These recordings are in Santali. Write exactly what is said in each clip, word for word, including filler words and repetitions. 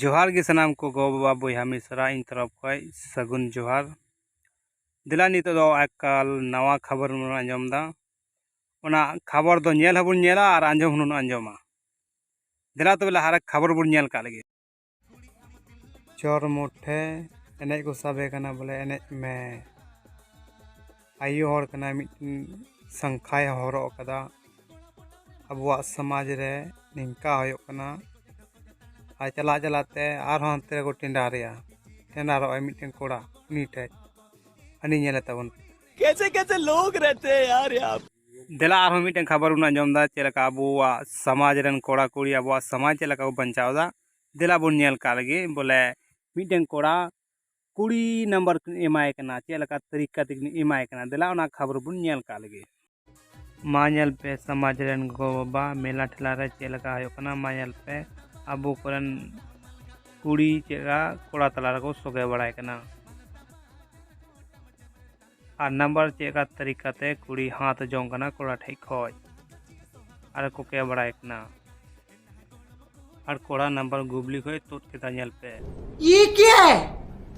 ᱡᱚᱦᱟᱨ ᱜᱮ ᱥᱟᱱᱟᱢ ᱠᱚ ᱜᱚ ᱵᱟᱵᱟ ᱵᱚᱭᱦᱟ ᱢᱤᱥᱨᱟ, ᱤᱧ ᱛᱚᱨᱚᱯ ᱠᱷᱚᱡ ᱥᱟᱹᱜᱩᱱ ᱡᱚᱦᱟᱨ᱾ ᱫᱮᱞᱟ ᱱᱤᱛᱚᱜ ᱫᱚ ᱮᱠᱟᱞ ᱱᱟᱣᱟ ᱠᱷᱚᱵᱚᱨ ᱵᱚᱱ ᱟᱸᱡᱚᱢ ᱮᱫᱟ᱾ ᱚᱱᱟ ᱠᱷᱚᱵᱚᱨ ᱫᱚ ᱧᱮᱞ ᱦᱚᱸᱵᱚᱱ ᱧᱮᱞᱟ ᱟᱨ ᱟᱸᱡᱚᱢ ᱦᱚᱸᱵᱚᱱ ᱟᱸᱡᱚᱢᱟ᱾ ᱫᱮᱞᱟ ᱛᱚᱵᱮ ᱞᱟᱦᱟᱨᱮ ᱠᱷᱚᱵᱚᱨ ᱵᱚᱱ ᱧᱮᱞ ᱠᱟᱜ ᱞᱮᱜᱮ᱾ ᱪᱚᱨ ᱢᱩᱴᱷᱮ ᱮᱱᱮᱡ ᱠᱚ ᱥᱟᱵᱮ ᱠᱟᱱᱟ, ᱵᱚᱞᱮ ᱮᱱᱮᱡ ᱢᱮ᱾ ᱟᱭᱳ ᱦᱚᱲ ᱠᱟᱱᱟᱭ, ᱢᱤᱫᱴᱮᱱ ᱥᱟᱝᱠᱷᱟᱭ ᱦᱚᱨᱚᱜ ᱟᱠᱟᱫᱟ᱾ ᱟᱵᱚᱣᱟᱜ ᱥᱚᱢᱟᱡᱽ ᱨᱮ ᱱᱤᱝᱠᱟ ᱦᱩᱭᱩᱜ ᱠᱟᱱᱟ᱾ ᱟᱨ ᱪᱟᱞᱟᱜ ᱪᱟᱞᱟᱜ ᱛᱮ ᱟᱨᱦᱚᱸ ᱦᱟᱱᱛᱮ ᱨᱮᱠᱚ ᱴᱮᱸᱰᱟᱨᱮᱭᱟ᱾ ᱴᱮᱸᱰᱟᱨᱚᱜ ᱟᱭ ᱢᱤᱫᱴᱮᱱ ᱠᱚᱲᱟ, ᱩᱱᱤ ᱴᱷᱮᱡ᱾ ᱦᱟᱹᱱᱤ ᱧᱮᱞᱮ ᱛᱟᱵᱚᱱ ᱯᱮ᱾ कैसे कैसे लोग रहते हैं यार यहाँ पे। ᱫᱮᱞᱟ ᱟᱨᱦᱚᱸ ᱢᱤᱫᱴᱮᱱ ᱠᱷᱚᱵᱚᱨ ᱵᱚᱱ ᱟᱸᱡᱚᱢ ᱮᱫᱟ, ᱪᱮᱫ ᱞᱮᱠᱟ ᱟᱵᱚᱣᱟᱜ ᱥᱚᱢᱟᱡᱽ ᱨᱮᱱ ᱠᱚᱲᱟ ᱠᱩᱲᱤ ᱟᱵᱚᱣᱟᱜ ᱥᱚᱢᱟᱡᱽ ᱪᱮᱫ ᱞᱮᱠᱟ ᱠᱚ ᱵᱟᱧᱪᱟᱣ ᱮᱫᱟ᱾ ᱫᱮᱞᱟ ᱵᱚᱱ ᱧᱮᱞ ᱠᱟᱜ ᱞᱮᱜᱮ, ᱵᱚᱞᱮ ᱢᱤᱫᱴᱮᱱ ᱠᱚᱲᱟ ᱠᱩᱲᱤ ᱱᱟᱢᱵᱟᱨ ᱠᱤᱱ ᱮᱢᱟᱭ ᱠᱟᱱᱟ, ᱪᱮᱫ ᱞᱮᱠᱟ ᱛᱟᱹᱨᱤᱠᱟ ᱛᱮᱠᱤᱱ ᱮᱢᱟᱭ ᱠᱟᱱᱟ᱾ ᱫᱮᱞᱟ ᱚᱱᱟ ᱠᱷᱚᱵᱚᱨ ᱵᱚᱱ ᱧᱮᱞ ᱠᱟᱜ ᱞᱮᱜᱮ᱾ ᱢᱟ ᱧᱮᱞ ᱯᱮ ᱥᱚᱢᱟᱡᱽ ᱨᱮᱱ ᱜᱚ ᱵᱟᱵᱟ, ᱢᱮᱞᱟ ᱴᱷᱮᱞᱟ ᱨᱮ ᱪᱮᱫ ᱞᱮᱠᱟ ᱦᱩᱭᱩᱜ ᱠᱟᱱᱟ᱾ ᱢᱟ ᱧᱮᱞ ᱯᱮ ᱟᱵᱚ ᱠᱚᱨᱮᱱ ᱠᱩᱲᱤ ᱪᱮᱫ ᱞᱮᱠᱟ ᱠᱚᱲᱟ ᱛᱟᱞᱟ ᱨᱮᱠᱚ ᱥᱚᱜᱮ ᱵᱟᱲᱟᱭ ᱠᱟᱱᱟ᱾ ᱟᱨ ᱱᱟᱢᱵᱟᱨ ᱪᱮᱫ ᱞᱮᱠᱟ ᱛᱟᱹᱨᱤᱠᱟ ᱛᱮ ᱠᱩᱲᱤ ᱦᱟᱛ ᱡᱚᱝ ᱠᱟᱱᱟ ᱠᱚᱲᱟ ᱴᱷᱮᱡ ᱠᱷᱚᱡ, ᱟᱨ ᱠᱚ ᱠᱮ ᱵᱟᱲᱟᱭ ᱠᱟᱱᱟ᱾ ᱟᱨ ᱠᱚᱲᱟ ᱱᱟᱢᱵᱟᱨ ᱜᱩᱵᱞᱤ ᱠᱷᱚᱡ ᱛᱩᱫ ᱠᱮᱫᱟ, ᱧᱮᱞ ᱯᱮ᱾ ये क्या है?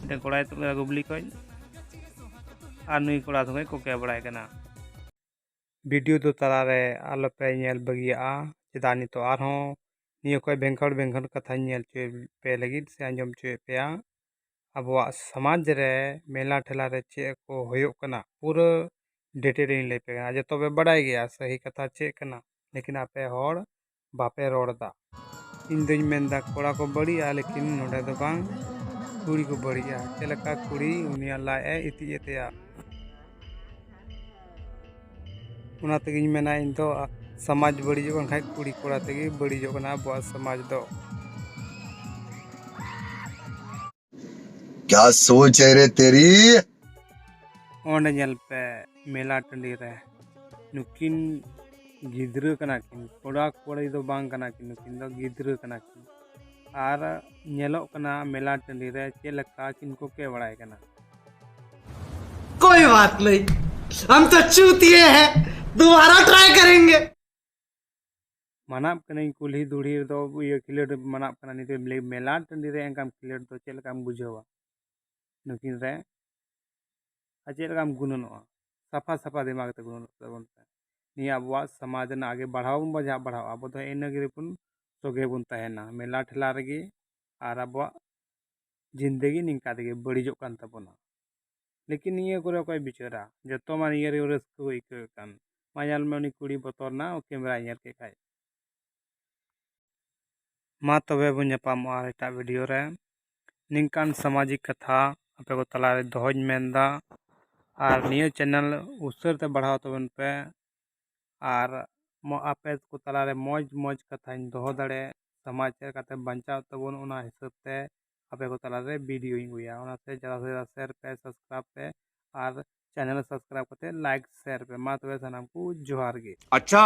ᱢᱤᱫᱴᱮᱱ ᱠᱚᱲᱟᱭ ᱛᱩᱫ ᱠᱮᱫᱟ ᱜᱩᱵᱞᱤ ᱠᱷᱚᱡ, ᱟᱨ ᱱᱩᱭ ᱠᱚᱲᱟ ᱥᱚᱸᱜᱮ ᱠᱚ ᱠᱮ ᱵᱟᱲᱟᱭ ᱠᱟᱱᱟ᱾ ᱵᱷᱤᱰᱤᱭᱳ ᱫᱚ ᱛᱟᱞᱟᱨᱮ ᱟᱞᱚᱯᱮ ᱧᱮᱞ ᱵᱟᱹᱜᱤᱭᱟᱜᱼᱟ, ᱪᱮᱫᱟᱜ ᱱᱤᱛᱚᱜ ᱟᱨᱦᱚᱸ ᱱᱤᱭᱟᱹ ᱠᱷᱚᱡ ᱵᱷᱮᱝᱠᱟᱲ ᱵᱷᱮᱝᱠᱟᱲ ᱠᱟᱛᱷᱟᱧ ᱧᱮᱞ ᱦᱚᱪᱚᱭ ᱯᱮ ᱞᱟᱹᱜᱤᱫ ᱥᱮ ᱟᱸᱡᱚᱢ ᱦᱚᱪᱚᱭᱮᱫ ᱯᱮᱭᱟ᱾ ᱟᱵᱚᱣᱟᱜ ᱥᱚᱢᱟᱡᱽ ᱨᱮ ᱢᱮᱞᱟ ᱴᱷᱮᱞᱟ ᱨᱮ ᱪᱮᱫ ᱠᱚ ᱦᱩᱭᱩᱜ ᱠᱟᱱᱟ, ᱯᱩᱨᱟᱹ ᱰᱤᱴᱮᱞ ᱤᱧ ᱞᱟᱹᱭ ᱯᱮ ᱠᱟᱱᱟ᱾ ᱡᱚᱛᱚ ᱯᱮ ᱵᱟᱲᱟᱭ ᱜᱮᱭᱟ ᱥᱟᱹᱦᱤ ᱠᱟᱛᱷᱟ ᱪᱮᱫ ᱠᱟᱱᱟ, ᱞᱮᱠᱤᱱ ᱟᱯᱮ ᱦᱚᱲ ᱵᱟᱯᱮ ᱨᱚᱲ ᱮᱫᱟ᱾ ᱤᱧ ᱫᱚᱧ ᱢᱮᱱᱫᱟ ᱠᱚᱲᱟ ᱠᱚ ᱵᱟᱹᱲᱤᱡᱼᱟ, ᱞᱮᱠᱤᱱ ᱱᱚᱰᱮ ᱫᱚ ᱵᱟᱝ, ᱠᱩᱲᱤ ᱠᱚ ᱵᱟᱹᱲᱤᱡᱼᱟ᱾ ᱪᱮᱫ ᱞᱮᱠᱟ ᱠᱩᱲᱤ ᱩᱱᱤᱭᱟᱜ ᱞᱟᱡ ᱮ ᱤᱛᱤᱡ ᱮ ᱛᱟᱭᱟ᱾ ᱚᱱᱟ ᱛᱮᱜᱤᱧ ᱢᱮᱱᱟ ᱤᱧ ᱫᱚ ᱥᱚᱢᱟᱡᱽ ᱵᱟᱹᱲᱤᱡᱚᱜ ᱠᱟᱱ ᱠᱷᱟᱡ ᱠᱩᱲᱤ ᱠᱚᱲᱟ ᱛᱮᱜᱮ ᱵᱟᱹᱲᱤᱡᱚᱜ ᱠᱟᱱᱟ ᱟᱵᱚᱣᱟᱜ ᱥᱚᱢᱟᱡᱽ ᱫᱚ᱾ क्या सोच है रे तेरी? ᱚᱸᱰᱮ ᱧᱮᱞ ᱯᱮ, ᱢᱮᱞᱟ ᱴᱟᱺᱰᱤ ᱨᱮ ᱱᱩᱠᱤᱱ ᱜᱤᱫᱽᱨᱟᱹ ᱠᱟᱱᱟ ᱠᱤᱱ, ᱠᱚᱲᱟ ᱠᱩᱲᱤ ᱫᱚ ᱵᱟᱝ ᱠᱟᱱᱟ ᱠᱤᱱ, ᱱᱩᱠᱤᱱ ᱫᱚ ᱜᱤᱫᱽᱨᱟᱹ ᱠᱟᱱᱟ ᱠᱤᱱ᱾ ᱟᱨ ᱧᱮᱞᱚᱜ ᱠᱟᱱᱟ ᱢᱮᱞᱟ ᱴᱟᱺᱰᱤ ᱨᱮ ᱪᱮᱫ ᱞᱮᱠᱟ ᱠᱤᱱ ᱠᱚᱠᱮ ᱵᱟᱲᱟᱭ ᱠᱟᱱᱟ᱾ कोई बात नहीं, हम तो चूतिए हैं, दोबारा ट्राई करेंगे। ᱢᱟᱱᱟᱣ ᱠᱟᱹᱱᱟᱹᱧ ᱠᱩᱞᱦᱤ ᱫᱷᱩᱲᱤ ᱨᱮᱫᱚ ᱤᱭᱟᱹ ᱠᱷᱮᱞᱳᱰ ᱢᱟᱱᱟᱣ ᱠᱟᱱᱟ, ᱱᱤᱛᱚᱜ ᱢᱮᱞᱟ ᱴᱟᱺᱰᱤ ᱨᱮ ᱮᱱᱠᱷᱟᱱ ᱠᱷᱮᱞᱳᱰ ᱫᱚ ᱪᱮᱫ ᱞᱮᱠᱟᱢ ᱵᱩᱡᱷᱟᱹᱣᱟ? ᱱᱩᱠᱤᱱ ᱨᱮ ᱟᱨ ᱪᱮᱫ ᱞᱮᱠᱟᱢ ᱜᱩᱱᱟᱹᱱᱚᱜᱼᱟ? ᱥᱟᱯᱷᱟ ᱥᱟᱯᱷᱟ ᱫᱤᱢᱟᱜᱽ ᱛᱮ ᱜᱩᱱᱟᱹᱱᱚᱜ ᱛᱟᱵᱚᱱ ᱯᱮ᱾ ᱱᱤᱭᱟᱹ ᱟᱵᱚᱣᱟᱜ ᱥᱚᱢᱟᱡᱽ ᱨᱮᱱᱟᱜ ᱟᱜᱮ ᱵᱟᱲᱦᱟᱣ ᱵᱚᱱ ᱵᱟᱡᱷᱟᱜ ᱵᱟᱲᱦᱟᱣ, ᱟᱵᱚ ᱫᱚ ᱤᱱᱟᱹ ᱜᱮ ᱵᱚᱱ ᱥᱚᱜᱮ ᱵᱚᱱ ᱛᱟᱦᱮᱱᱟ ᱢᱮᱞᱟ ᱴᱷᱮᱞᱟ ᱨᱮᱜᱮ, ᱟᱨ ᱟᱵᱚᱣᱟᱜ ᱡᱤᱱᱫᱮᱜᱤ ᱱᱤᱝᱠᱟ ᱛᱮᱜᱮ ᱵᱟᱹᱲᱤᱡᱚᱜ ᱠᱟᱱ ᱛᱟᱵᱚᱱᱟ᱾ ᱞᱮᱠᱤᱱ ᱱᱤᱭᱟᱹ ᱠᱚᱨᱮ ᱚᱠᱚᱭ ᱵᱤᱪᱟᱹᱨᱟ? ᱡᱚᱛᱚ ᱢᱟ ᱱᱤᱭᱟᱹ ᱨᱮᱜᱮ ᱨᱟᱹᱥᱠᱟᱹ ᱠᱚ ᱟᱹᱭᱠᱟᱹᱣᱮᱫ ᱠᱟᱱ᱾ ᱢᱟ ᱧᱮᱞ ᱢᱮ, ᱩᱱᱤ ᱠᱩᱲᱤ ᱵᱚᱛᱚᱨ ᱮᱱᱟ, ᱠᱮᱢᱮᱨᱟᱭ ᱧᱮᱞ ᱠᱮᱫ ᱠᱷᱟᱡ᱾ ᱢᱟ ᱛᱚᱵᱮ ᱵᱚᱱ ᱧᱟᱯᱟᱢᱚᱜᱼᱟ ᱮᱴᱟᱜ ᱵᱷᱤᱰᱤᱭᱳ ᱨᱮ᱾ ᱱᱤᱝᱠᱟᱱ ᱥᱟᱢᱟᱡᱤᱠ ᱠᱟᱛᱷᱟ ᱟᱯᱮ ᱠᱚ ᱛᱟᱞᱟᱨᱮ ᱫᱚᱦᱚᱧ ᱢᱮᱱᱫᱟ᱾ ᱟᱨ ᱱᱤᱭᱟᱹ ᱪᱮᱱᱮᱞ ᱩᱥᱟᱹᱨ ᱛᱮ ᱵᱟᱲᱦᱟᱣ ᱛᱟᱵᱚᱱ ᱯᱮ᱾ ᱟᱨ ᱢᱚ-, ᱟᱯᱮ ᱠᱚ ᱛᱟᱞᱟᱨᱮ ᱢᱚᱡᱽ ᱢᱚᱡᱽ ᱠᱟᱛᱷᱟᱧ ᱫᱚᱦᱚ ᱫᱟᱲᱮ, ᱥᱚᱢᱟᱡᱽ ᱪᱮᱫ ᱞᱮᱠᱟᱛᱮ ᱵᱟᱧᱪᱟᱣ ᱛᱟᱵᱚᱱ, ᱚᱱᱟ ᱦᱤᱥᱟᱹᱵ ᱛᱮ ᱟᱯᱮ ᱠᱚ ᱛᱟᱞᱟᱨᱮ ᱵᱷᱤᱰᱤᱭᱳᱧ ᱟᱹᱜᱩᱭᱟ᱾ ᱚᱱᱟᱛᱮ ᱡᱟᱫᱟ ᱥᱮ ᱡᱟᱫᱟ ᱥᱮᱭᱟᱨ ᱯᱮ, ᱥᱟᱵᱥᱠᱨᱟᱭᱤᱵ ᱯᱮ, ᱟᱨ ᱪᱮᱱᱮᱞ ᱥᱟᱵᱥᱠᱨᱟᱭᱤᱵ ᱠᱟᱛᱮ ᱞᱟᱭᱤᱠ ᱥᱮᱭᱟᱨ ᱯᱮ᱾ ᱢᱟ ᱛᱚᱵᱮ ᱥᱟᱱᱟᱢ ᱠᱚ ᱡᱚᱦᱟᱨ ᱜᱮ᱾ अच्छा,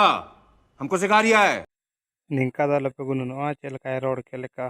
हमको सिखा रिया है। ᱱᱤᱝᱠᱟ ᱫᱚ ᱟᱞᱚᱯᱮ ᱜᱩᱱᱟᱹᱱᱚᱜᱼᱟ ᱪᱮᱫ ᱞᱮᱠᱟᱭ ᱨᱚᱲ ᱠᱮᱫ ᱞᱮᱠᱟ᱾